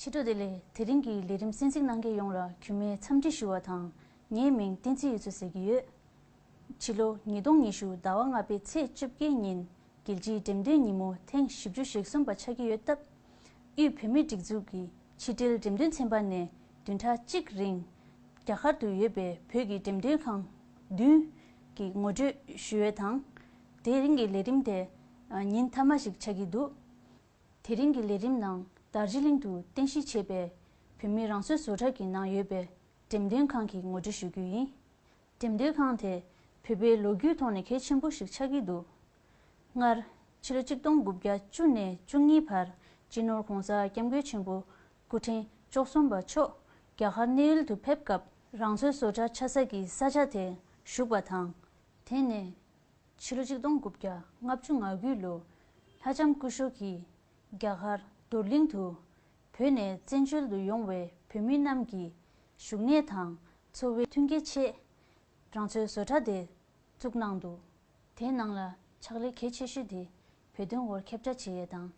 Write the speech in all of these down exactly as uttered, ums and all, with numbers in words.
ཕྱི་དྲོ་བདེ་ལེགས། དེ་རིང་གི་ལས་རིམ་གསན་གཟིགས་གནང་མཁན་ཡོངས་ལ་གུས་མོས་འཚམས་འདྲི་ཞུ་བ་དང་། ངའི་མིང་བསྟན་འཛིན་འོད་ཟེར་ཟེར་གྱི་ཡོད། ཕྱི་ལོ་ཉིས་སྟོང་ཉི་ཤུ་ཟླ་བ་ལྔ་པའི་ཚེས་བཅོ་བརྒྱད་ཉིན་རྒྱལ་སྤྱིའི་འགྲེམས་སྟོན་ཉིན་མོ་ཐེངས་བཞི་བཅུ་ཞེ་གསུམ་པ་ཆགས་ཀྱི་ཡོད་སྟབས། དབུས་བོད་མིའི་སྒྲིག་འཛུགས་ཀྱི་ཕྱི་དྲིལ་འགྲེམས་སྟོན་ཚན་པ་ནས་བདུན་ཕྲག་གཅིག་རིང་རྒྱ་གར་དུ་ཡོད་པའི་བོད་ཀྱི་འགྲེམས་སྟོན་ཁང་བདུན་གྱི་ངོ་སྤྲོད་ཞུ་ཡས་དང་། དེ་རིང་གི་ལས་རིམ་དེ་ཉིན་མཐའ་མ་ཞིག་ཆགས་ཀྱི་འདུག་དེ་རིང་གི་ལས་རིམ་ནང་དར་ཇི་ལིང་དུ་རྟེན་གཞི་བྱས་པའི་བོད་མིའི་རང་སྲོལ་བཟོ་གྲྭ་གི་ནང་ཡོད་པའི་འགྲེམས་སྟོན་ཁང་གི་ངོ་སྤྲོད་ཞུ་རྒྱུ་ཡིན། འགྲེམས་སྟོན་ཁང་དེ་བོད་པའི་ལོ་རྒྱུས་ཐོག་ནས་གལ་ཆེན་པོ་ཞིག་ཆགས་ཀྱི་འདུག་སྔར་ཕྱི་ལོ་ཆིག་སྟོང་དགུ་བརྒྱ་བཅུ་ནས་བཅུ་གཉིས་བར་སྤྱི་ནོར་༧གོང་ས་༧སྐྱབས་མགོན་ཆེན་པོ་སྐུ་ཕྲེང་བཅུ་གསུམ་པ་མཆོག་རྒྱ་གར་གནས་ཡུལ་དུ་ཕེབས་སྐབས། རང་སྲོལ་བཟོ་གྲྭ་ཆགས་ས་གི་ས་ཆ་དེར་བཞུགས་པ་དང་། དེ་ནས་ཕྱི་ལོ་ཆིག་སྟོང་དགུ་བརྒྱ་ལྔ་བཅུ་ང་དགུ་ལོར་ལྷ་ལྕམ་སྐུ་ཞབས་ཀྱིས་རྒྱ་གར་རྡོར་གླིང་དུ་བོད་ནས་བཙན་བྱོལ་དུ་ཡོང་བའི་བོད་མི་རྣམས་ཀྱི་བཞུགས་གནས་དང་འཚོ་བའི་མཐུན་རྐྱེན་ཆེད་རང་སྲོལ་བཟོ་གྲྭ་དེ་བཙུགས་གནང་འདུག་དེའི་ནང་ལ་ཕྱག་ལས་གལ་ཆེ་ཤོས་དེ་བོད་དོན་སྐོར་ཁྱབ་བསྒྲགས་བྱེད་ཡས་དང་།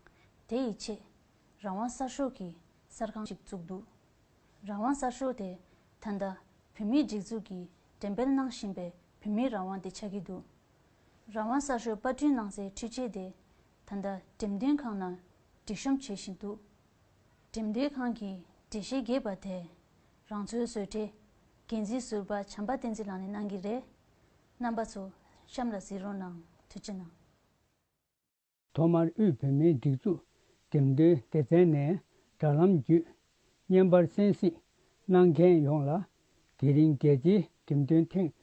དེ་ཡི་ཆེད་རང་དབང་གསར་ཤོག་གི་གསར་ཁང་ཞིག་བཙུགས་འདུག་རང་དབང་གསར་ཤོག་དེ་ད་ལྟ་བོད་མིའི་སྒྲིག་འཛུགས་ཀྱིས་འགྲེམས་སྤེལ་གནང་བཞིན་པའི་བོད་མིའི་རང་དབང་དེ་ཆགས་ཀྱི་འདུག་རང་དབང་གསར་ཤོག་པར་སྐྲུན་གནང་སའི་འཕྲུལ་ཆས་དེ་ད་ལྟ་འགྲེམས་སྟོན་ཁང་ནང་སྒྲིག་གཤོམ་བྱེད་བཞིན་འདུག་འགྲེམས་སྟོན་ཁང་གི་འགྲེལ་བཤད་རྒྱས་པ་དེ་རང་འཚོའི་བཟོ་གྲྭའི་འགན་འཛིན་ཟུར་པ་བྱམས་པ་བསྟན་འཛིན་ལགས་ནས་གནང་གི་རེད། རྣམ་པ་ཚོ་གཤམ་ལ་གཟིགས་རོགས་གནང་། ཐུགས་རྗེ་གནང་། ཐོག་མར་དབུས་བོད་མིའི་སྒྲིག་འཛུགས་འགྲེམས་སྟོན་སྡེ་ཚན་ནས་དྲ་ལམ་བརྒྱུད་བརྙན་པར་གསན་གཟིགས་གནང་མཁན་ཡོངས་ལ་དེ་རིང་རྒྱལ་སྤྱིའི་འགྲེམས་སྟོན་ཐེངས་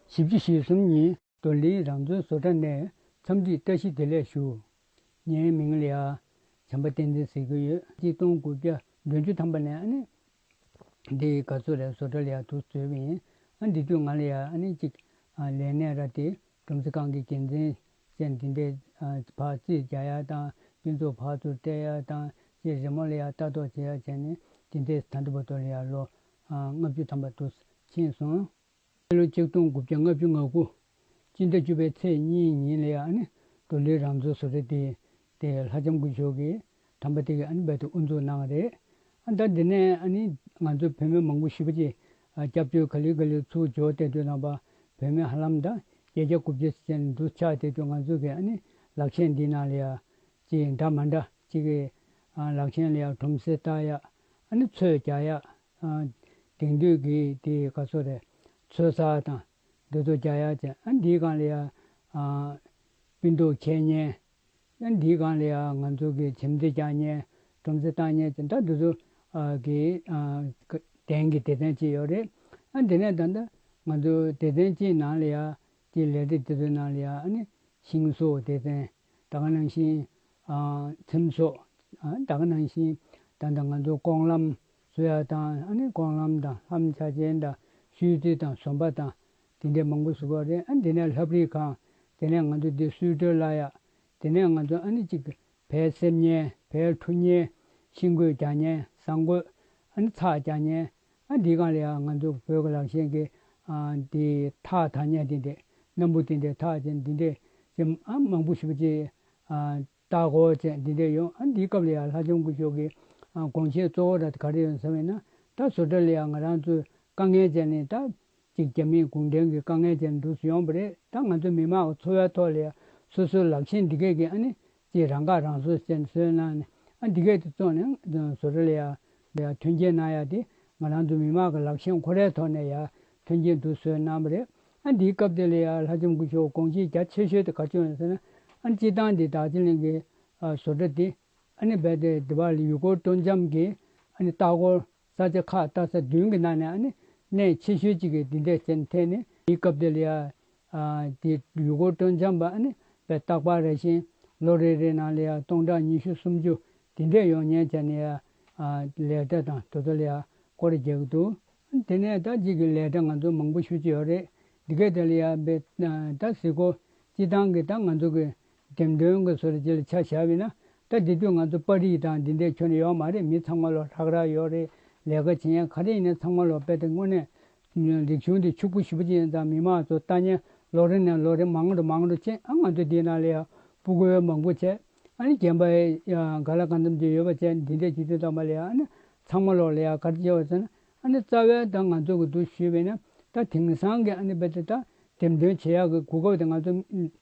བཞི་བཅུ་ཞེ་གསུམ་ཉིན་རྡོར་གླིང་རང་འཚོའི་བཟོ་གྲྭ་ནས་འཚམས་འདྲིའི་བཀྲ་ཤིས་བདེ་ལེགས་ཞུ། ངའི་མིང་ལ་ཡ་བྱམས་པ་བསྟན་འཛིན་ཟེར་གྱི་ཡོད། ཆིག་སྟོང་དགུ་བརྒྱ་བདུན་ཅུ་ཐམ་པ་ནས་ཨ་ནི་འདི་ག་ཚོད་རེད། བཟོ་གྲྭ་ལ་ཡ་དུ་འཛུལ་བ་ཡིན། ཨ་འདི་དུས་ང་ལ་ཡ་ཨ་ནི་གཅིག་ཨ་ལས་གནས་ར་དེ་གྲུམ་ཚེ་ཁང་གི་འགན་འཛིན་ཟེར་འདི་འདྲའི་ཨ་ཕར་རྩིས་རྒྱག་ཡ་དང་། སྤུན་ཚོགས་ཕར་ཚུར་སྤྲད་ཡ་དང་། ཅེས་རི་མོ་ལ་ཡ་ལྟ་རྟོག་བྱེད་ཡ་བྱས་ནས་འདི་འདྲའི་ད་ལྟ་བར་དུ་ལ་ཡ་ལོ་ཨ་ལྔ་བཅུ་ཐམ་པ་དུ་ཕྱིན་སོང་། ཕྱི་ལོ་ཆིག་སྟོང་དགུ་བརྒྱ་ལྔ་བཅུ་ང་དགུ་སྤྱི་ཟླ་བཅུ་པའི་ཚེས་གཉིས་ཉིན་ལ་ཡ་ཨ་ནི་རྡོར་གླིང་རང་འཚོའི་བཟོ་གྲྭ་དེ་དེ་ལྷ་ལྕམ་སྐུ་ཞབས་ཀྱིས་དམ་པ་དེ་གི་ཨ་ནི་རྦད་དེ་དབུ་འཛུགས་གནང་བ་རེད། ཨ་ད་འདི་ནས་ཨ་ནི་ང་ཚོ་བོད་མི་མང་པོ་ཞེ་པོ་ཅིག་ཨ་སྐྱབས་བཅོལ་ག་ལེ་ག་ལེ་ཚུར་འབྱོར་བསྡད་དུས་ཙམ་པ་བོད་མི་ཧ་ལམ་ད་བརྒྱད་བརྒྱ་དགུ་བརྒྱ་ཅན་འདུ་ཆགས་བསྡད་དུས་ང་ཚོ་གི་ཨ་ནི་ལག་ཤེས་འདི་ནང་ལ་ཡ་ཅིག་འདྲ་མ་འདྲ་ཅིག་གི་ཨ་ལག་ཤེས་ལ་ཡ་གྲུམ་ཚེ་བཏགས་ཡ། ཨ་ནི་ཚོས་རྒྱག་ཡ། ཨ་དེང་དུས་ཀྱི་དེ་ག་ཚོད་རེད། ཚོས་ས་དང་འདི་ཚོ་རྒྱག་ཡ་བྱས། ཨ་འདིའི་སྒང་ལ་ཡ་ཨ་སྤུ་མདོག་ཁྱེར་མཁན། ཨ་འདིའི་སྒང་ལ་ཡ་ང་ཚོ་གི་བྱེམ་རྩེ་རྒྱག་མཁན། གྲུམ་རྩེ་བཏགས་མཁན་བྱས། ད་འདི་ཚོ་ཨ་གི་ཨ་གདན་གྱི་སྡེ་ཚན་གཅིག་ཡོད་རེད། ཨ་འདི་ནས་ད་ལྟ་ང་ཚོ་སྡེ་ཚན་གཅིག་ནང་ལ་ཡ་ཀྱི་ལས་རིགས་དེ་ཚོའི་ནང་ལ་ཡ་ཨ་ནི་ཤིང་བཟོ་སྡེ་ཚན། ད་ག་ནང་བཞིན་ཨ་ཚེམ་བཟོ། ཨ་ད་ག་ནང་བཞིན་ད་ལྟ་ང་ཚོ་ཀོང་ལམ་བཟོ་ཡ་དང་། ཨ་ནི་ཀོང་ལམ་དང་ལྷམ་ཆ་ཅན་དང་ཤུལ་རྫི་དང་ཟོམ་པ་དང་དེ་འདྲའི་མང་པོ་བཟོ་གི་རེད། ཨ་དེ་ནས་ལྷ་བྲིས་ཁང་། དེ་ནས་ང་ཚོ་འདི་སུའི་ཊར་བརླག་ཡ། དེ་ནས་ང་ཚོ་ཨ་ནི་གཅིག་བལ་གསེབ་མཁན། བལ་འཁྲུ་མཁན། ཤིང་བརྐོས་རྒྱག་མཁན། ཟངས་བརྐོས། ཨ་ནི་ཚགས་རྒྱག་མཁན། ཨ་འདིའི་སྒང་ལ་ཡང་ང་ཚོ་བོད་ཀྱི་ལག་ཤེས་ཀྱི་ཨ་འདི་ཐགས་འཐག་མཁན་དེ་འདྲས། སྣམ་བུ་དེ་འདྲས་འཐག་བྱས་འདི་འདྲས་ཅིག་ཨ་མང་པོ་ཞེ་པོ་ཅིག་ཨ་ལྟ་སྐོར་བྱས་འདི་འདྲས་ཡོང་། ཨ་འདིའི་སྐབས་ལ་ཡང་ལྷ་ལྕམ་སྐུ་ཞབས་ཀྱི་ཨ་དགོངས་བཞེད་གཙོ་བོ་ར་དེ་ག་རེ་ཡོད་ཟེར་བ་ཡིན་ན། ད་བཟོ་གྲྭ་ལ་ཡང་ང་རང་ཚོས་དཀའ་ངལ་བྱས་ནས་ད་ཅིག་རྒྱ་མིའི་གུང་ཁྲན་གྱི་དཀའ་ངལ་ཅན་འདུག་སེ་ཡོང་བ་རེད། ད་ང་ཚོ་མི་དམངས་ཀྱི་འཚོ་བའི་ཐོག་ལ་ཡ་སོ་སོའི་ལག་ཤེས་འདི་གས་ཀྱི་ཨ་ནི་ཅིག་རང་ཁ་རང་གསོ་ཅན་བཟོས་གནང་ནས། ཨ་འདི་གས་དེ་བཙོང་ནས་བཟོ་གྲྭ་ལ་ཡ་ཡ་མཐུན་རྐྱེན་གནང་ཡ་དེ་ང་རང་ཚོ་མི་དམངས་ཀྱི་ལག་ཤེས་ཁོ་རའི་ཐོག་ནས་ཡ་མཐུན་རྐྱེན་འདུག་སེ་གནང་བ་རེད། ཨ་འདིའི་སྐབས་དེ་ལ་ཡ་ལྷ་ལྕམ་སྐུ་ཞབས་དགོངས་གཞི་རྒྱ་ཆེ་ཤོས་དེ་ག་ཅི་ཡོད་ཟེར་ན། ཨ་སྤྱིར་བཏང་འདི་དར་ཇི་ལིང་གི་ཨ་བཟོ་གྲྭ་འདི་ཨ་ནི་རྦད་དེ་འདི་བར་ལ་ཡུལ་སྐོར་སྤྲོ་འཆམ་གྱི་ཨ་ནི་ལྟ་སྐོར་ས་ཆ་ཁག་ལྟ་ས་བདུན་གྱི་ནང་ནས་ཨ་ནི་གནད་ཆེ་ཤོས་གཅིག་གི་འདི་འདྲས་ཅན་ཐད་ནས། དེའི་སྐབས་དེ་ལ་ཡ་ཨ་དེ་ཡུལ་སྐོར་སྤྲོ་འཆམ་པ་ཨ་ནི་རྦད་རྟག་པར་རེ་བཞིན་ལོ་རེ་རེ་ནང་ལ་ཡ་སྟོང་ཕྲག་ཉི་ཤུ་སུམ་ཅུ་དེ་འདྲས་ཡོང་མཁན་བྱས་ནས་ཡ་ཨ་ལས་གྲྭ་དང་དེ་ཚོ་ལ་ཡ་སྐོར་ར་རྒྱག་གི་འདུག་དེ་ནས་ད་གཅིག་གི་ལས་གྲྭ་ང་ཚོ་མང་པོ་ཞེ་པོ་ཅིག་ཡོད་རེད། འདི་གས་དེ་ལ་ཡ་རྦད་ད་གཟིགས་སྐོར་སྤྱིར་བཏང་གི་ད་ང་ཚོ་གི་འགྲེམས་སྟོན་གྱི་བཟོ་གྲྭ་ཅིག་ལ་ཆ་བཞག་པ་ཡིན་ན། ད་དེ་དུས་ང་ཚོ་པར་རིས་དང་འདི་འདྲའི་ཁྱོན་ནས་ཡོད་མ་རེད། མི་ཚང་མ་ལོ་ཧྲག་རག་ཡོད་རེད། ལས་ཀ་བྱེད་མཁན་ག་རེ་ཡིན་ན་ཚང་མ་ལོ་རྦད་དེ་དངོས་གནས་རིག་གཞུང་དེ་ཕྱུག་པོ་ཞེ་པོ་ཅིག་ཡིན་ཙང་མི་མང་ཚོ་ལྟ་མཁན་ལོ་རེ་ནས་ལོ་རེ་མང་རུ་མང་རུ་ཕྱིན། ཨ་ང་ཚོ་འདིའི་ནང་ལ་ཡ་སྤུ་གུ་མང་པོ་བྱས། ཨ་ནི་རྒན་པ་ཡ་ག་ལ་གང་འཚམ་ཅིག་ཡོད་པ་བྱས། འདི་འདྲའི་བྱེད་དུས་ཙམ་པ་ལ་ཡ་ཨ་ནི་ ཚང་མ་ལོག་ལ་ཡ་ག་རེ་བྱས་པ་ཟེར་ན། ཨ་ནི་རྩ་བའི་ད་ང་ཚོ་གི་འདུ་ཞུས་པས་ན་ད་དེང་སང་གི་ཨ་ནི་རྦད་དེ་ད་འགྲེམས་སྟོན་བྱེད་ཡག་གི་གོ་སྐབས་དེ་ང་ཚོ་བྱེད་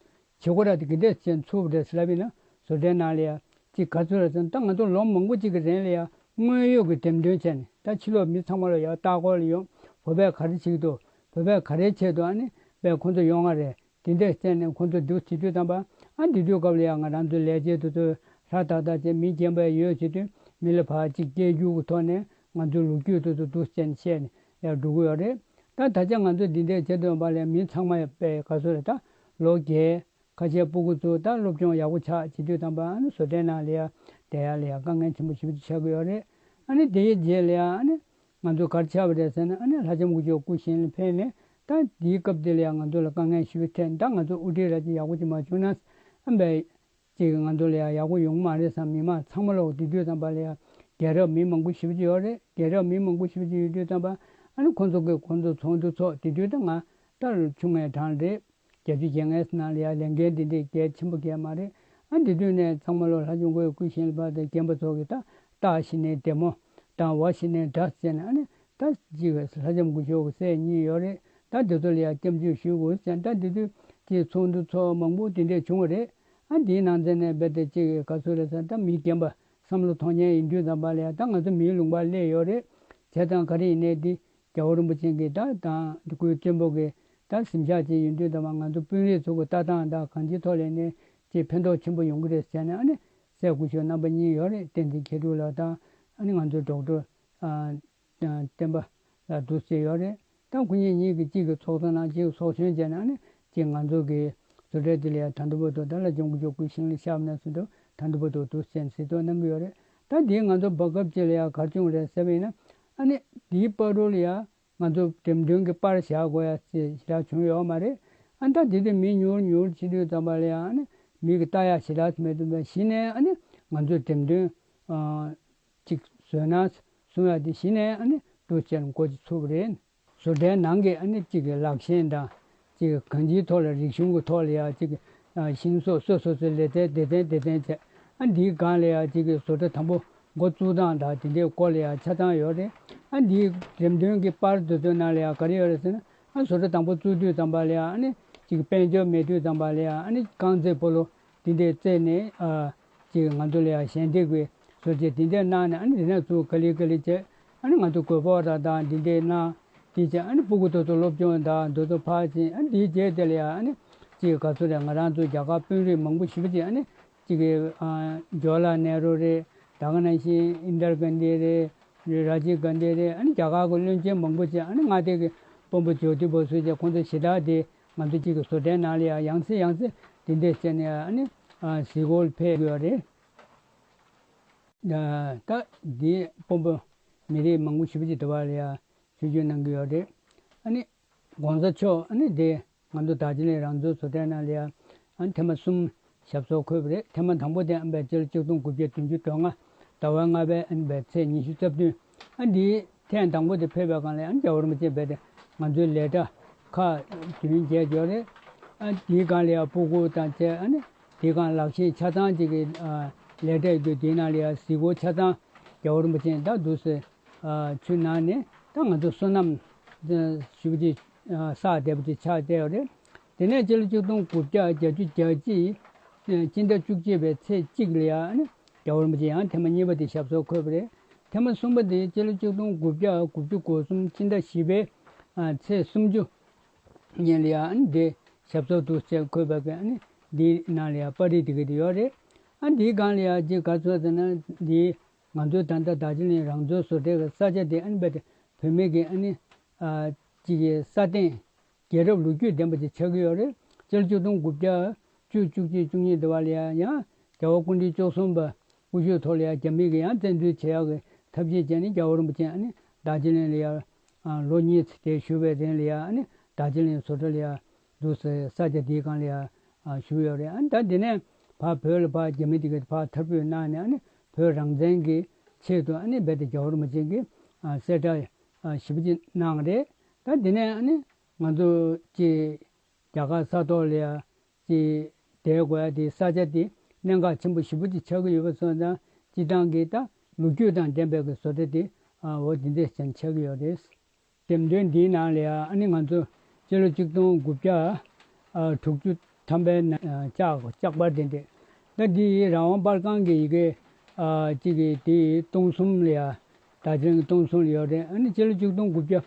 སྒོ་ར་དེ་གི་འདྲས་ཅན་ཚུགས་པ་རེད་ཟེར་ལབ་ཡིན་ན། བཟོ་གྲྭའི་ནང་ལ་ཡ་ཅིག་ག་ཚོད་རེད་ཟེར་ན། ད་ང་ཚོ་ལོ་མང་པོ་ཅིག་གི་རིང་ལ་ཡ་དངོས་ཡོད་ཀྱི་འགྲེམས་སྟོན་བྱས་ནས། ད་ཕྱི་ལོགས་མི་ཚང་མ་ལ་ཡ་ལྟ་སྐོར་ལ་ཡོང་། བོད་པས་ག་རེ་བྱེད་ཀྱི་འདུག་བོད་པས་ག་རེ་བྱེད་ཀྱི་འདུག་ཨ་ནི་བས་ཁོང་ཚོ་ཡོང་ང་རེད། དེ་འདྲས་བྱས་ནས་ཁོང་ཚོ་འདུག་བྱེད་དུས་ཙམ་པ། ཨ་འདི་དུས་སྐབས་ལ་ཡ་ང་རང་ཚོའི་ལས་བྱེད་དེ་ཚོས་ཧྲ་ཏག་ཏག་བྱས། མི་རྒན་པ་ཡོད་བྱེད་དུས་མི་ལ་ཕར་ཅིག་སྐད་སྒྱུར་གྱི་ཐོག་ནས་ང་ཚོའི་ལོ་རྒྱུས་དེ་ཚོ་འདུག་བྱས་ནས་བཤད་ནས་ཡ་འགྲོ་གི་ཡོད་རེད། ད་ད་ཆ་ང་ཚོ་འདི་འདྲས་བྱེད་དུས་ཙམ་པ་ལ་ཡ་མི་ཚང་མ་ཡ་དཔེ་ག་ཚོད་རེད། ད་ལོ་རྒས། ཁ་ཤས་སྤུ་གུ་ཚོ་ད་སློབ་སྦྱོང་ཡག་པོ་ཆགས་བྱེད་དུས་ཙམ་པ། ཨ་ནི་བཟོ་གྲྭའི་ནང་ལ་ཡ་བསྡད་ཡ་ལ་ཡ་དཀའ་ངལ་ཆེན་པོ་ཞེ་པོ་ཅིག་ཆགས་ཀྱི་ཡོད་རེད། ཨ་ནི་དེའི་རྗེས་ལ་ཡ་ཨ་ནི་ང་ཚོ་ག་རེ་ཆགས་པ་རེད་ཟེར་ན། ཨ་ནི་ལྷ་ལྕམ་སྐུ་ཞབས་སྐུ་བཞེངས་ལ་ཕེབས་ནས། ད་དེའི་སྐབས་དེ་ལ་ཡ་ང་ཚོ་ལ་དཀའ་ངལ་ཞེ་པོ་འཕྲད། ད་ང་ཚོ་དབུ་ཁྲིད་ར་ཅིག་ཡག་པོ་ཅིག་མ་བྱུང་ན། ཨ་ནི་ཅིག་ང་ཚོ་ལ་ཡ་ཡག་པོ་ཡོང་གི་མ་རེད་བསམ། མི་མང་ཚང་མ་ལོག་དེ་དུས་ཙམ་པ་ལ་ཡ་རྒན་རབས་མི་མང་པོ་ཞེ་པོ་ཅིག་ཡོད་རེད། རྒན་རབས་མི་མང་པོ་ཞེ་པོ་ཅིག་ཡོད་དུས་ཙམ་པ། ཨ་ནི་ཁོང་ཚོ་གིས་ཁོང་ཚོ་ཚོགས་འདུ་ཚོགས། དེ་དུས་ད་ང་ད་ཆུང་ངའི་གྲས་རེད། བརྒྱད་ཅུ་གྱ་ལྔའི་ནང་ལ་ཡ་ལས་འགན་འདི་འདྲའི་གལ་ཆེན་པོ་གལ་མ་རེད། ཨ་འདི་དུས་ནས་ཚང་མ་ལོག་ལྷ་ལྕམ་སྐུ་ཞབས་སྐུ་བཞེངས་ལ་ཕེབས་ཏེ་རྒན་པ་ཚོ་གིས་ད་སྟག་ཤི་ནས་བདེ་མོ་དང་ཝ་ཤི་ནས་དགྲ་ཟེར་ནས། ཨ་ནི་ད་ཅིག་ལྷ་ལྕམ་སྐུ་ཞབས་ཀྱི་སྲས་གཉིས་ཡོད་རེད། ད་འདི་ཚོ་ལ་ཡ་སྐྱབས་འཇུག་ཞུ་དགོས་ཟེར། ད་འདི་དུས་ཀྱི་ཚོགས་འདུ་ཚོགས་མང་པོ་དེ་འདྲས་བྱུང་བ་རེད། ཨ་འདིའི་ནང་ཚན་ནས་རྦད་དེ་ཅིག་ག་ཚོད་རེད་ཟེར། ད་མི་རྒན་པ་བསམ་བློ་གཏོང་མཁན་ཡིན་དུས་ཙམ་པ་ལ་ཡ། ད་ང་ཚོ་མིའི་ལུང་པར་སླེབས་ཡོད་རེད། བྱས་ཙང་ག་རེ་ཡིན་ནའི་འདི་རྒྱལ་བ་རིན་པོ་ཆེ་གི་ད་དང་སྐུའི་གཅེན་པོ་གི་ད་གཟིམ་ཤག་ཅིག་ཡིན་དུས་ཙམ་པ། ང་ཚོ་དཔོན་རིགས་ཚོ་གི་ལྟ་སྟངས་དང་གང་ཅིའི་ཐོག་ལ་ནས་ཅིག་ཕན་ཐོགས་ཆེན་པོ་ཡོང་གི་རེད་ཟེར་ནས། ཨ་ནི་སྲས་སྐུ་ཞབས་རྣམ་པ་གཉིས་ཡོད་རེད། བསྟན་འཛིན་མཁས་གྲུབ་ལགས་དང་། ཨ་ནི་ང་ཚོའི་ཌོག་ཊར་ཨ་བསྟན་པ་ལགས་འདུག་སེ་ཡོད་རེད། ད་ཁོ་གཉིས་གཉིས་ཀྱིས་གཅིག་གི་ཚོགས་གཙོ་གནང་། གཅིག་གི་ཚོགས་གཞོན་བྱས་ནས། ཨ་ནི་གཅིག་ང་ཚོ་གི་བཟོ་གྲྭ་འདི་ལ་ཡ་ད་ལྟ་བར་དུ། ད་ལྷ་ལྕམ་སྐུ་ཞབས་སྐུ་བཞེངས་ལ་ཕེབས་ནས་བཟུང་སྟེ་ད་ལྟ་བར་དུ་འདུག་སེ་གཟིགས་རྟོག་གནང་གི་ཡོད་རེད། ད་འདིའི་ང་ཚོ་བར་སྐབས་ཅིག་ལ་ཡ་ག་རེ་བྱུང་རེད་ཟེར་བ་ཡིན་ན། ཨ་ནི་འདིའི་བར་དུ་ལ་ཡ་ང་ཚོ་འགྲེམས་སྟོན་གྱི་པར་བཞག་དགོས་ཡ་ཞེ་དྲག་བྱུང་ཡོད་མ་རེད། ཨ་ནི་ད་འདི་དུས་མི་ཉུང་ཉུང་བྱེད་དུས་ཙམ་པ་ལ་ཡ། ཨ་ནི་མི་གིས་ལྟ་ཡ་ཞེ་དྲག་མེད་དུས་པ། གཞི་ནས་ཨ་ནི་ང་ཚོའི་འགྲེམས་སྟོན་ཨ་ཅིག་བཟོས་ན་གསུང་ཡ་དེ་གཞི་ནས་ཨ་ནི་འདུག་སེ་འགོ་ཅིག་ཚུགས་པ་རེད། བཟོ་གྲྭའི་ནང་གི་ཨ་ནི་གཅིག་གི་ལག་ཤེས་དང་། གཅིག་གི་གང་ཅིའི་ཐོག་ལ། རིག་གཞུང་གི་ཐོག་ལ་ཡ་གཅིག་གི་ཨ་ཤིང་བཟོ། སོ་སོ་སོའི་ལེ་ཚན་སྡེ་ཚན་སྡེ་ཚན་བྱས། ཨ་འདིའི་སྒང་ལ་ཡ་གཅིག་གི་བཟོ་གྲྭ་དང་པོ་འགོ་བཙུགས་སྟངས་དང་དེ་འདྲའི་སྐོར་ལ་ཡ་ཆ་ཚང་ཡོད་རེད། ཨ་འདིའི་འགྲེམས་སྟོན་གྱི་པར་དེ་ཚོའི་ནང་ལ་ཡ་ག་རེ་ཡོད་རེད་ཟེར་ན། ཨ་བཟོ་གྲྭ་དང་པོ་བཙུགས་དུས་ཙམ་པ་ལ་ཡ། ཨ་ནི་གཅིག་གི་དཔལ་འབྱོར་མེད་དུས་ཙམ་པ་ལ་ཡ། ཨ་ནི་རྐང་རྩེད་སྤོ་ལོ་དེ་འདྲའི་རྩེད་ནས། ཨ་ཅིག་ང་ཚོ་ལ་ཡ་ཞལ་འདེབས་ཀྱི་བཟོ་བཅོས་དེ་འདྲ་གནང་ནས། ཨ་ནི་དེ་ནས་ཚུར་ག་ལེ་ག་ལེ་བྱས། ཨ་ནི་ང་ཚོ་གོས་ཕོགས་ར་དང་དེ་འདྲ་གནང་། དེ་བྱས་ཨ་ནི་སྤུ་གུ་དེ་ཚོ་སློབ་སྦྱོང་དང་དེ་ཚོ་ཕར་ཕྱིན། ཨ་ནི་དེའི་རྗེས་དེ་ལ་ཡ། ཨ་ནི་ཅིག་ག་ཚོད་རེད། ང་རང་ཚོ་རྒྱ་གར་དཔོན་རིགས་མང་པོ་ཞེ་པོ་ཅིག། ཨ་ནི་ཅིག་གི་ཨ་ཇོ་ལ་ནེ་རུ་རེད། ད་ག་ནང་བཞིན་ཨིན་དར་གྷན་དྷི་རེད། ར་ཇིབ་གྷན་དྷི་རེད། ཨ་ནི་རྒྱ་གར་གྱི་བློན་ཆེན་མང་པོ་ཅིག། ཨ་ནི་མངའ་སྡེ་གི་དཔོན་པོ་ཇོ་ཏི་བ་སུ་བཅས། ཁོང་ཚོ་ཞེ་དྲག་དེ་ང་ཚོ་གཅིག་གི་བཟོ་གྲྭའི་ནང་ལ་ཡ་ཡང་སེ་ཡང་སེ་དེ་འདྲས་བྱས་ནས། ཨ་ནི་ཨ་གཟིགས་སྐོར་ཕེབས་ཡོད་རེད། ད་འདིའི་དཔོན་པོ་མི་རིགས་མང་པོ་ཞེ་པོ་ཅིག་དེ་བ་ལ་ཡ་ཆིབས་བསྒྱུར་གནང་གི་ཡོད་རེད། ཨ་ནི་༸གོང་ས་མཆོག་ཨ་ནི་དེ་ང་ཚོ་རྡོ་རྗེ་གླིང་རང་བཙན་བཟོ་གྲྭའི་ནང་ལ་ཡ། ཨ་ནི་ཐེངས་མ་གསུམ་ཞབས་སོར་འཁོད་པ་རེད། ཐེངས་མ་དང་པོ་དེ་ཨ་ནི་སྤྱི་ལོ་ཆིག་སྟོང་དགུ་བརྒྱ་བདུན་ཅུ་དོན་ལྔ་ཟླ་བ་ལྔ་པའི་ཨ་ནི་ཚེས་ཉི་ཤུ་རྩ་བདུན། ཨ་འདིའི་ཐེངས་དང་པོ་དེ་ཕེབས་པའི་སྒང་ལ། ཨ་ནི་རྒྱལ་བ་རིན་པོ་ཆེ་རྦད་དེ་ང་ཚོའི་ལས་གྲྭ་ཁག་བདུན་བརྒྱད་ཡོད་རེད། ཨ་དེའི་སྒང་ལ་ཡ་སྤུ་གུ་དང་བཅས། ཨ་ནི་དེའི་སྒང་ལག་ཤེས་ཆ་ཚང་ཅིག་གི་ཨ་ལས་གྲྭ་ཡོད་དུས། དེའི་ནང་ལ་ཡ་གཟིགས་སྐོར་ཆ་ཚང་རྒྱལ་བ་རིན་པོ་ཆེ་ད་འདུག་སེ་ཨ་ཚུར་གནང་ནས། ད་ང་ཚོ་བསོད་ནམས་ཞེ་པོ་ཅིག་ཨ་བསགས་བསྡད་པ་ཅིག་ཆགས་བསྡད་ཡོད་རེད། དེ་ནས་སྤྱི་ལོ་ཆིག་སྟོང་དགུ་བརྒྱ་བརྒྱད་ཅུ་གྱ་གཅིག་སྤྱི་ཟླ་བཅུ་གཅིག་པའི་ཚེས་གཅིག་ལ་ཡ། ཨ་ནི་རྒྱལ་བ་རིན་པོ་ཆེ་ཡང་ཐེངས་མ་གཉིས་པ་དེ་ཞབས་སོར་འཁོད་པ་རེད། ཐེངས་མ་གསུམ་པ་དེ་སྤྱི་ལོ་ཆིག་སྟོང་དགུ་བརྒྱ་དགུ་བཅུ་གོ་གསུམ་སྤྱི་ཟླ་བཞི་པའི་ཨ་ཚེས་སུམ་ཅུ་ཉིན་ལ་ཡ། ཨ་ནི་དེ་ཞབས་སོར་འདུག་སེ་འཁོད་པ་གི། ཨ་ནི་འདིའི་ནང་ལ་ཡ་པར་རིས་དེ་ག་དེ་ཡོད་རེད། ཨ་འདིའི་སྒང་ལ་ཡ་ཅིག་ག་ཚོད་ཟེར་ན། འདི་ང་ཚོའི་ད་ལྟ་རྡོ་རྗེ་གླིང་རང་བཙན་བཟོ་གྲྭའི་ས་ཆ་དེ། ཨ་ནི་རྦད་དེ་བོད་མི་གི་ཨ་ནི་ཨ་ཅིག་གི་ས་སྟེང་རྒྱལ་རབས་ལོ་རྒྱུས་ལྡན་པ་ཅིག་ཆགས་ཀྱི་ཡོད་རེད། སྤྱི་ལོ་ཆིག་སྟོང་དགུ་བརྒྱ་བཅུ། བཅུ་གཅིག། བཅུ་གཉིས་དེ་བ་ལ་ཡ་ཡང་རྒྱལ་བ་སྐུ་ཕྲེང་བཅུ་གསུམ་པ་སྐུ་ཞབས་ཐོག་ལ་ཡ་རྒྱ་མི་གིས་ཡང་བཙན་འཛུལ་བྱེད་ཡག་གི་ཐབས་ཤེས་བྱས་ནས། རྒྱལ་བ་རིན་པོ་ཆེ་ཨ་ནི་རྡོ་རྗེ་གླིང་ལ་ཡ་ཨ་ལོ་གཉིས་ཙམ་དེ་བཞུགས་པའི་རིང་ལ་ཡ། ཨ་ནི་རྡོ་རྗེ་གླིང་བཟོ་གྲྭ་ལ་ཡ་འདུག་སེ་ས་ཆ་དེའི་སྒང་ལ་ཡ་ཨ་བཞུགས་ཡོད་རེད། ཨ་ནི་ད་དེ་ནས་ཕར་བོད་ལ་ཕར་རྒྱ་མི་དེ་གིས་ཕར་འཐབ་རྩོད་གནང་ནས། ཨ་ནི་བོད་རང་བཙན་གྱི་ཆེད་དུ་ཨ་ནི་རྦད་དེ་རྒྱལ་བ་རིན་པོ་ཆེ་གིས་ཨ་གསལ་བསྒྲགས་ཨ་ཞེ་པོ་ཅིག་གནང་རེད། ད་དེ་ནས་ཨ་ནི་ང་ཚོ་ཅིག་རྒྱ་གར་ས་ཐོག་ལ་ཡ་ཅིག་བསྡད་དགོས་ཡ་དེ། ས་ཆ་དེ་གནད་འགག་ཆེན་པོ་ཞེ་པོ་ཅིག་ཆགས་ཀྱི་ཡོད་པ་སོང་ཙང་། སྤྱིར་བཏང་གི་ད་ལོ་རྒྱུས་དང་ལྡན་པའི་གི་བཟོ་གྲྭ་དེ་ ཨ་འོ་དེ་འདྲས་ཅན་ཆགས་ཀྱི་ཡོད་རེད། འགྲེམས་སྟོན་འདིའི་ནང་ལ་ཡང་ཨ་ནི་ང་ཚོ་སྤྱི་ལོ་ཆིག་སྟོང་དགུ་བརྒྱ་ཨ་དྲུག་ཅུ་ཐམ་པའི་ནང་ཨ་ལྕགས་ལྕགས་པར་དེ་འདྲས། ད་འདི་ཡི་རང་དབང་པར་ཁང་གི་ཡི་གེ་ཨ་གཅིག་གི་དེ་སྟོང་གསུམ་ལ་ཡང་རྡོ་རྗེ་གླིང་གི་སྟོང་གསུམ་ལ་ཡོད་རེད། ཨ་ནི་སྤྱི་ལོ་ཆིག་སྟོང་དགུ་བརྒྱ་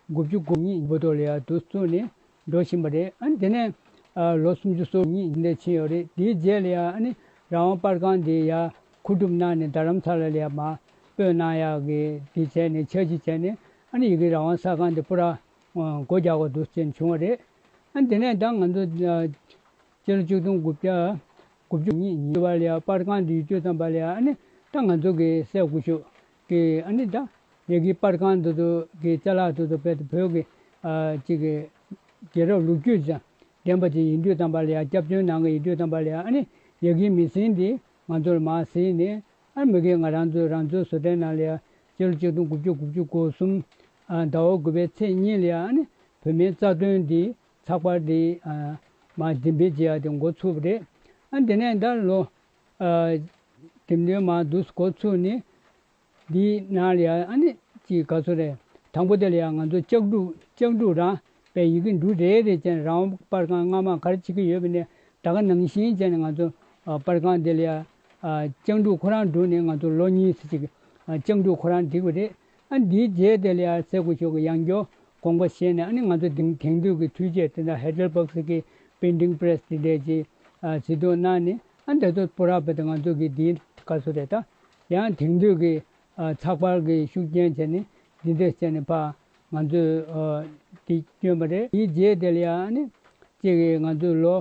དགུ་བཅུ་གོ་གཉིས་བར་དུ་ལ་ཡང་དུ་བཙུགས་ནས་འགྲོ་བཞིན་པ་རེད། ཨ་ནི་དེ་ནས་ཨ་ལོ་སུམ་ཅུ་སོ་གཉིས་འདས་ཕྱིན་ཡོད་རེད། དེའི་རྗེས་ལ་ཡང་ཨ་ནི་རང་དབང་པར་ཁང་དེ་ཡང་མཁོ་སྒྲུབ་གནང་ནས་རྡ་རམ་ས་ལ་ལ་ཡང་མར་སྤོས་གནང་ཡག་གི་དེ་བྱས་ནས་འཆར་གཞི་བྱས་ནས་ཨ་ནི་ཡི་གེ་རང་དབང་གསར་ཁང་དེ་སྤུ་ར་སྒོ་རྒྱག་དགོས་འདུག་ཅེས་བྱུང་བ་རེད། ཨ་ནི་དེ་ནས་ད་ང་ཚོ་ཨ་སྤྱི་ལོ་ཆིག་སྟོང་དགུ་བརྒྱ་དགུ་བཅུ་གཉིས་ཉིན་བར་ལ་ཡང་པར་ཁང་དུ་ཡོད་དུས་ཙམ་པ་ལ་ཡང་ཨ་ནི་ད་ང་ཚོ་གི་སྲས་སྐུ་ཞབས་ཀྱི་ཨ་ནི་ད་ཡ་གི་པར་ཁང་དུ་དུ་གི་ཅ་ལག་དུ་དུ་བས་བོད་ཀྱི་ཨ་ཅིག་གི་རྒྱལ་རབས་ལོ་རྒྱུས་ཀྱང་ལྡན་པ་ཅིག་ཡིན་དུས་ཙམ་པ་ལ་ཡང་སྐྱབས་བཅོལ་གནང་གི་ཡིན་དུས་ཙམ་པ་ལ་ཡང་ཨ་ནི་ཡ་གི་མི་ཟིན་དེ་ང་ཚོར་མ་ཟིན་ནས་ཨ་མི་གི་ང་རང་ཚོའི་རང་ཚོའི་བཟོ་གྲྭའི་ནང་ལ་ཡང་སྤྱི་ལོ་ཆིག་སྟོང་དགུ་བཅུ་དགུ་བཅུ་གོ་གསུམ་ཨ་ཟླ་བ་དགུ་པའི་ཚེས་གཉིས་ལ་ཡང་ཨ་ནི་བོད་མིའི་རྩ་དོན་འདི་ཚགས་པར་འདི་ཨ་མ་འགྲེམས་སྤེལ་བྱེད་ཡག་དེ་འགོ་ཚུགས་པ་རེད། ཨ་དེ་ནས་ད་ལོ་ཨ་འགྲེམས་སྟོན་མ་འདུག་འགོ་ཚུགས་ནས་འདིའི་ནང་ལ་ཡང་ཨ་ནི་ཅིག་ག་ཚོད་རེད། དང་པོ་དེ་ལ་ཡང་ང་ཚོ་ལྕགས་འབྲུ་ལྕགས་འབྲུ་རང་པའི་ཡི་གེ་འབྲུ་རེ་རེ་ཅན་རང་དབང་པར་ཁང་སྔ་མ་ག་རེ་བྱེད་ཀྱི་ཡོད་པ་ནས་ད་ག་ནང་བཞིན་བྱས་ནས་ང་ཚོ་ཨ་པར་ཁང་དེ་ལ་ཡང་ཨ་ལྕགས་འབྲུ་ཁོ་རང་བསྒྲུགས་ནས་ང་ཚོ་ལོ་གཉིས་ཙམ་ཅིག་ཨ་ལྕགས་འབྲུ་ཁོ་རང་བསྒྲིགས་པ་རེད། ཨ་འདིའི་རྗེས་དེ་ལ་ཡང་སྲས་སྐུ་ཞབས་ཀྱིས་ཡང་བསྐྱར་དགོངས་པ་བཞེས་ནས་ཨ་ནི་ང་ཚོ་དེང་དེང་དུས་ཀྱི་འཕྲུལ་ཆས་དེ་འདྲ་ཧེ་ཌལ་བྷག་སི་གི་པིན་ཊིང་པི་རེ་སི་དེ་འདྲས་ཀྱི་ཨ་གཟིགས་རྟོག་གནང་ནས་ཨ་འདི་ཚོ་སྤུ་ར་བེད་ང་ཚོ་གི་འདིའི་སྐབས་སུ་རེད་ད། ཡང་དེང་དུས་ཀྱི་ཨ་ཚགས་པར་གྱི་ཤུགས་རྐྱེན་བྱས་ནས་འདི་འདྲས་བྱས་ནས་ཕར་ང་ཚོས་ཨ་འདི་བསྐྱོན་པ་རེད། དེའི་རྗེས་དེ་ལ་ཡང་ཨ་ནི་གཅིག་གིས་ང་ཚོའི་ལོ་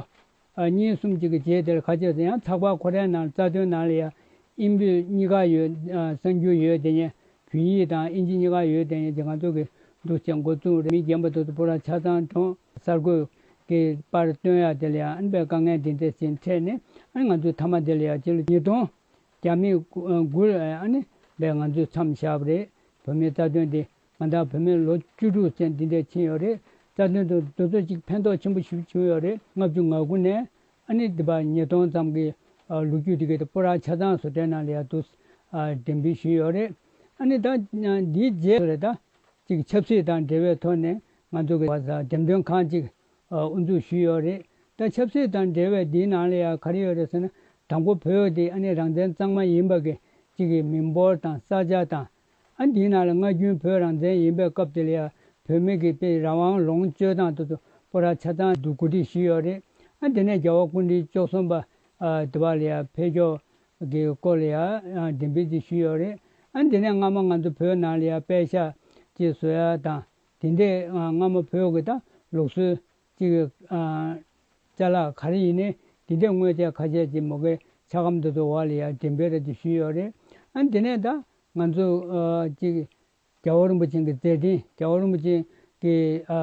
ཨ་གཉིས་གསུམ་ཅིག་གི་རྗེས་དེར་ཁ་ཆེ་ཚེ་ཡང་ཚགས་པར་ཁོ་རའི་ནང་རྩ་དོན་ནང་ལ་ཡང་དབྱིན་བོད་གཉིས་ཀ་ཡོད། ཨ་གསར་འགྱུར་ཡོད་དེ་ནས་བོད་ཡིག་དང་དབྱིན་ཇི་གཉིས་ཀ་ཡོད་དེ་ནས་དེ་ང་ཚོ་གི་འདུག་ཅེས་འགོ་བཙུགས་རེད། མི་རྒན་པ་དེ་ཚོ་སྤུ་ར་ཆ་ཚང་གྲོངས། གསར་འགོད་ཀྱི་པར་སྟོན་ཡག་དེ་ལ་ཡང་ཨ་ནི་པའི་དཀའ་ངལ་དེ་འདྲ་ཞིག་འཕྲད་ནས་ཨ་ནི་ང་ཚོས་མཐའ་མ་དེ་ལ་ཡང་སྤྱི་ལོ་ཉིས་སྟོང་བརྒྱ་མེད་དགུ་ལ་ཨ་ནི་པའི་ང་ཚོས་མཚམས་བཞག་པ་རེད། བོད་མིའི་རྩ་དོན་དེ། ང་དང་བོད་མི་ལོ་བཅུ་དྲུག་ཙམ་འདི་འདྲ་ཕྱིན་ཡོད་རེད། རྩ་དོན་དུ་དེ་ཚོ་གཅིག་ཕན་ཐོགས་ཆེན་པོ་ཞིག་བྱུང་ཡོད་རེད། ལྔ་བཅུ་ང་དགུ་ནས་ཨ་ནི་འདི་པ་ཉིས་སྟོང་ཙམ་གྱི་ཨ་ལོ་རྒྱུས་འདི་གའི་སྤུ་ར་ཆ་ཚང་བཟོ་གྲྭའི་ནང་ལ་ཡང་དུ་ཨ་འགྲེམས་སྤེལ་ཞུས་ཡོད་རེད། ཨ་ནི་ད་འདིའི་རྗེས་སུ་རེད་ད། གཅིག་ཆབ་སྲིད་དང་འབྲེལ་བའི་ཐོག་ནས་ང་ཚོ་གི་འགྲེམས་སྟོན་ཁང་གཅིག་དབུ་འཛུགས་ཞུས་ཡོད་རེད། ད་ཆབ་སྲིད་དང་འབྲེལ་བའི་འདིའི་ནང་ལ་ཡང་ག་རེ་ཡོད་རེད་ཟེར་ན། དང་པོ་བོད་དེ་ཨ་ནི་རང་བཙན་གཙང་མ་ཡིན་པ་གི་གཅིག་གི་མི་འབོར་དང་ས་ཆ་དང་། ཨ་འདིའི་ནང་ལ་སྔ་རྒྱུན་བོད་རང་བཙན་ཡིན་པའི་སྐབས་དེ་ལ་ཡང་བོད་མི་གི་དཔེ་རང་དབང་ལོངས་སྤྱོད་སྟངས་དེ་ཚོ་སྤུ་ར་ཆ་ཚང་དུ་གོ་སྒྲིག་ཞུས་ཡོད་རེད། ཨ་དེ་ནས་རྒྱལ་བ་སྐུ་ཕྲེང་བཅུ་གསུམ་པ་ཨ་དེ་བ་ལ་ཡང་ཕེབས་ཕྱོགས་ཀྱི་སྐོར་ལ་ཡང་འགྲེམས་སྤེལ་ཅིག་ཞུས་ཡོད་རེད། ཨ་དེ་ནས་སྔ་མ་ང་ཚོ་བོད་ནང་ལ་ཡང་པད་ཤག་ཅིག་བཟོ་ཡ་དང་དེ་འདྲས་སྔ་མ་བོད་ཀྱི་ད་ལུགས་སྲོལ་ཅིག་ཅ་ལག་ག་རེ་ཡིན་ནའི་དེ་འདྲས་དངོས་ཆས་ཁ་ཤས་ཅིག་མོ་གའི་ཆ་སྒམ་དེ་ཚོ་འོག་ལ་ཡང་འགྲེམས་སྤེལ་རེ་ཅིག་ཞུས་ཡོད་རེད། ཨ་དེ་ནས་ད་ང་ཚོ་ཅིག་རྒྱལ་བ་རིན་པོ་ཆེ་གི་མཛད་འཕྲིན། རྒྱལ་བ་རིན་པོ་ཆེ་གི་ཨ་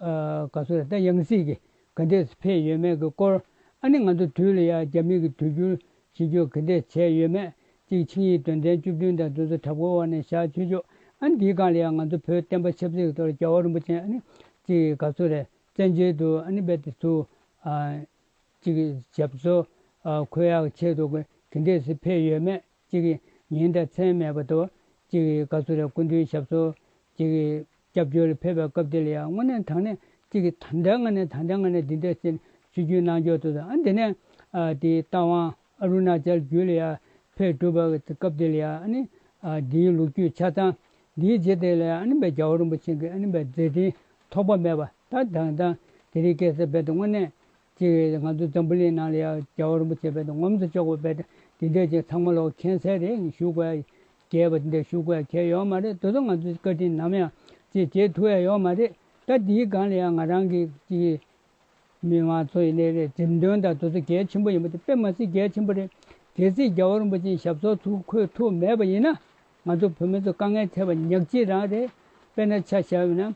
ཨ་ག་ཚོད་རེད་ད། ཡང་སྲིད་ཀྱི་ག་འདྲས་ཕེབས་ཡོད་མེད་ཀྱི་སྐོར། ཨ་ནི་ང་ཚོ་དུས་ལ་ཡང་རྒྱ་མི་གི་དུས་འགྱུར་བྱེད་རྒྱུ་ག་འདྲས་བྱས་ཡོད་མེད། གཅིག་ཆིངས་ཡིག་དོན་ཚན་བཅུ་བདུན་དང་དེ་ཚོ་དྲག་པོའི་འོག་ནས་བཞག་ཆོག་ཆོག་ཨ་ནི་འདིའི་སྒང་ལ་ཡང་ང་ཚོ་བོད་བསྟན་པ་ཆབ་སྲིད་ཀྱི་ཐོག་ལ་རྒྱལ་བ་རིན་པོ་ཆེ་ཨ་ནི་གཅིག་ག་ཚོད་རེད། བཙན་བྱོལ་དུ་ཨ་ནི་རྦད་དེ་ཚུར་ཨ་གཅིག་གི་ཞབས་སོར་ཨ་འཁོད་ཡག་ཆེད་དུ་གི་དེ་འདྲས་སེ་ཕེབས་ཡོད་མེད། གཅིག་གི་ཉིན་དང་མཚན་མེད་པ་དང་གཅིག་གི་ག་ཚོད་རེད། སྐུ་མདུན་ཞབས་སོར་གཅིག་གི་སྐྱབས་བཅོལ་ལ་ཕེབས་པའི་སྐབས་དེ་ལ་ཡང་དངོས་གནས་དྲང་གནས་གཅིག་གི་དྲང་གནས་ངང་ནས་དྲང་གནས་ངང་ནས་འདི་འདྲས་སེ་ཆིབས་བསྒྱུར་གནང་ཕྱོགས་དེ་དང་། ཨ་འདི་ནས་ཨ་དེ་རྟ་དབང་ཨ་རུ་ན་ཅལ་བརྒྱུད་ལ་ཡང་ཕེབས་གྲུབ་པའི་སྐབས་དེ་ལ་ཡང་ཨ་ནི་ཨ་འདིའི་ལོ་རྒྱུས་ཆ་ཚང་། འདིའི་རྗེས་དེ་ལ་ཡང་ཨ་ནི་པའི་རྒྱལ་བ་རིན་པོ་ཆེ་གི་ཨ་ནི་པའི་མཛད་འཕྲིན་ཐོགས་པ་མེད་པ། ད་དང་དང་དེ་རིང་ཁ་སང་རྦད་དེ་དངོས་གནས་ཅིག་ང་ཚོ་འཛམ་བུ་གླིང་ནང་ལ་ཡང་རྒྱལ་བ་རིན་པོ་ཆེ་རྦད་དེ་ངོམ་དུ་ཆོག་པ་རྦད་དེ་འདི་འདྲས་ཅིག་ཚང་མ་ལོག་མཁྱེན་གསལ་རེད། ཞུ་དགོས་ཡ་རྒྱས་པ་འདི་འདྲས་ཞུ་དགོས་ཡ་གལ་ཡོད་མ་རེད། དེ་ཚོ་ང་ཚོའི་བཀའ་དྲིན་ནམ་ཡང་ཅིག་བརྗེད་ཐུབ་ཡ་ཡོད་མ་རེད། ད་འདིའི་སྒང་ལ་ཡང་ང་རང་གི་ཅིག་མི་མང་ཚོ་ཡིན་ནའི་རེད། འགྲེམས་སྟོན་དང་དེ་ཚོ་གལ་ཆེན་པོ་ཡིན་པ་དེ་དཔེ་མ་སྲིད་གལ་ཆེན་པོ་རེད། གལ་སྲིད་རྒྱལ་བ་རིན་པོ་ཆེའི་ཞབས་སོར་ཚུར་འཁོད་ཐུབ་མེད་པ་ཡིན་ན། ང་ཚོ་བོད་མི་ཚོ་དཀའ་ངལ་འཕྲད་པ་ཉག་གཅིག་རང་རེད། དཔེར་ན་ཆ་བཞག་པ་ཡིན་ན།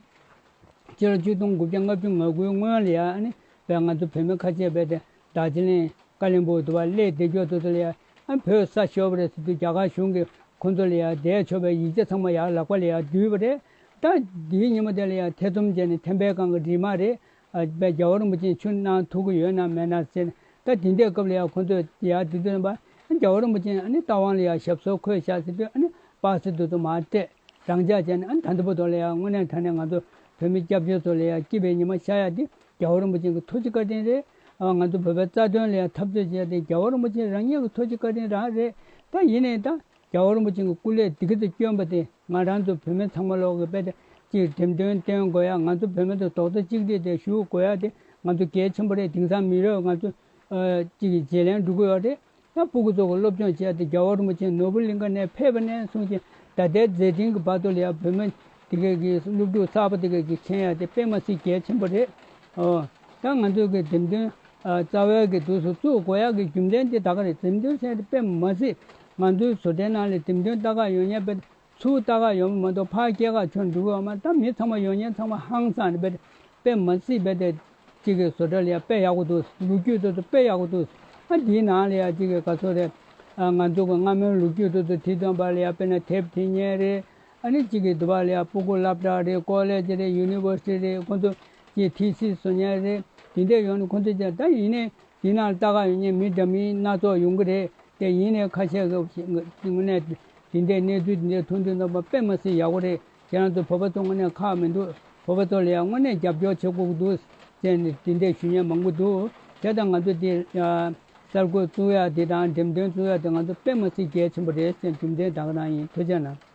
སྤྱི་ལོ་ཆིག་སྟོང་དགུ་བརྒྱ་ལྔ་བཅུ་ང་དགུའི་སྔོན་ལ་ཡང་ཨ་ནི་བས་ང་ཚོ་བོད་མི་ཁ་ཤས་བས་ཏེ་རྡོ་རྗེ་གླིང་ཀ་ལོན་སྦུག་དུ་བ་སླེབས་བསྡད་རྒྱུ་དེ་ཚོ་ལ་ཡང་ཨ་བོད་ས་ཤོར་བ་རེད་ཟེར་དུས་རྒྱ་གར་གཞུང་གིས་ཁོང་ཚོ་ལ་ཡང་བསྡད་ཆོག་པའི་ཡིག་ཆ་ཚང་མ་ཡང་ལག་པ་ལ་ཡང་བསྡུས་པ་རེད། ད་འདིའི་ཉིན་མོ་དེ་ལ་ཡང་ཐེ་ཚོམ་བྱས་ནས་ཐེམ་པའི་སྒང་གི་རིལ་མ་རེད། ཨ་བས་རྒྱལ་བ་རིན་པོ་ཆེ་ཆུ་གནང་ཐུབ་ཀྱི་ཡོད་ན་མེད་ན་ཟེར་ནས། ད་དེ་འདྲའི་སྐབས་ལ་ཡང་ཁོང་ཚོས་ཡར་དེ་དུས་ནས་པ་རྒྱལ་བ་རིན་པོ་ཆེ་ཨ་ནི་རྟ་དབང་ལ་ཡང་ཞབས་སོར་འཁོད་བཞག་ཟེར་དུས་ཨ་ནི་པ་སེ་དུ་དུ་མར་སྤྲད། རང་འཇགས་བྱས་ནས། ཨ་ནི་ད་ལྟ་བར་དུ་ལ་ཡང་དངོས་གནས་དྲང་གནས་ང་ཚོ་བོད་མི་སྐྱབས་བཅོལ་ཚོ་ལ་ཡང་སྐྱིད་པའི་ཉི་མ་ཤར་ཡ་དེ་རྒྱལ་བ་རིན་པོ་ཆེ་གི་ཐུགས་རྗེ་བཀའ་དྲིན་རེད། ཨ་ང་ཚོ་བོད་པའི་རྩ་དོན་ལ་ཡང་འཐབ་རྩོད་བྱས་ཏེ་རྒྱལ་བ་རིན་པོ་ཆེ་རང་ཉིད་ཀྱི་ཐུགས་རྗེ་བཀའ་དྲིན་རང་རེད། ད་ཡིན་ནའི་ད་རྒྱལ་བ་རིན་པོ་ཆེ་གི་སྐུ་ལས་འདི་ག་ཚོད་བསྐྱོན་པ་དེ་ང་རང་ཚོ་བོད་མི་ཚང་མ་ལོག་གི་དཔེ་དེ་གཅིག་འགྲེམས་སྟོན་སྟོན་དགོས་ཡ། ང་ཚོ་བོད་མི་ཚོ་རྡོག་རྩ་གཅིག་སྒྲིལ་དེ་ཞུ་དགོས་ཡ་དེ་ང་ཚོ་གལ་ཆེན་པོ་རེད། དེང་སང་མི་རབས་ང་ཚོ་ཨ་གཅིག་གི་བརྗེ་ལེན་འགྲོ་གི་ཡོད་རེད། ད་སྤུ་གུ་ཚོ་གི་སློབ་སྦྱོང་བྱས་ཏེ་རྒྱལ་བ་རིན་པོ་ཆེ་ནོར་བུ་གླིང་ཁ་ནས་ཕེབས་པ་ནས་བཟུང་སྟེ་ད་ལྟའི་མཛད་འཕྲིན་གྱི་བར་དུ་ལ་ཡང་བོད་མི་དེ་གའི་གི་སློབ་ཕྲུག་གསར་པ་དེ་གའི་གི་མཁྱེན་ཡ་དེ་དཔེ་མ་སྲིད་གལ་ཆེན་པོ་རེད། ཨོ། ད་ང་ཚོའི་གི་འགྲེམས་སྟོན་ཨ་རྩ་བའི་གི་འདུག་སེ་བཙུགས་དགོས་ཡ་གི་རྒྱུ་མཚན་དེ་ད་ག་རེད། འགྲེམས་སྟོན་ཟེར་དེ་དཔེ་མ་སྲིད་ང་ཚོའི་བཟོ་གྲྭའི་ནང་ལ་འགྲེམས་སྟོན་ལྟ་ག་ཡོང་མཁན་དཔེ་ཚུར་ལྟ་ག་ཡོང་མ་གཏོགས་ཕར་སྐྱེལ་ག་ཁྱོན་འགྲོ་གི་ཡོད་མ། ད་མི་ཚང་མ་ཡོང་མཁན་ཚང་མ་ཧང་སངས་ནས་དཔེ་དཔེ་མ་སྲིད་དཔེ་དེ་གཅིག་གི་བཟོ་གྲྭ་ལ་ཡ་དཔེ་ཡག་པོ་འདུག་ལོ་རྒྱུས་དེ་ཚོ་དཔེ་ཡག་པོ་འདུག་ཨ་འདིའི་ནང་ལ་ཡ་གཅིག་གི་ག་ཚོད་རེད། ཨ་ང་ཚོ་གི་སྔ་མོའི་ལོ་རྒྱུས་དེ་ཚོ་བྲིས་ཐོན་པ་ལ་ཡ་དཔེར་ན་དེབ་བྲིས་མཁན་རེད། ཨ་ནི་གཅིག་གི་འདི་པ་ལ་ཡ་སྤུ་གུ་སློབ་གྲྭ་རེད། ཀོ་ལེ་ཇི་རེད། ཡུ་ནི་ཝར་སི་ཊི་རེད། ཁོ་ཚོ་གི་ཐི་སིས་བཟོ་མཁན་རེད། དེ་འདྲས་ཡོང་ནས་ཁོ་ཚོ་ཀྱང་ད་ཡིན་ནའི་དེ་ནང་ལ་ལྟ་ག་ཡོང་མཁན་མི་འདྲ་མིན་སྣ་ཚོགས་ཡོང་གི་རེད། དེ་ཡིན་ནའི་ཁ་ཤས་ཀྱིས་དངོས་གནས་དེ་འདྲའི་གནས་ཚུལ་དེ་འདྲ་མཐོང་དུས་ཙམ་པ་དཔེ་མ་སྲིད་ཡག་པོ་རེད། ཁྱེད་རང་ཚོ་བོད་པ་ཚོ་དངོས་གནས་ཁག་མི་འདུག་བོད་པ་ཚོ་ལ་ཡང་དངོས་གནས་རྒྱབ་སྐྱོར་བྱེད་དགོས་ཀྱི་འདུག་ཟེར་ནས་དེ་འདྲ་ཞུ་མཁན་མང་པོ་འདུག་དེ་དང་ང་ཚོ་དེ་གསར་འགོད་བཙུགས་ཡ་དེ་དང་འགྲེམས་སྟོན་བཙུགས་ཡ་དེ་ང་ཚོ་དཔེ་མ་སྲིད་གལ་ཆེན་པོ་རེད་ཟེར་རྒྱུ་མཚན་ད་ག་རང་ཡིན། ཐུགས་རྗེ་གནང་།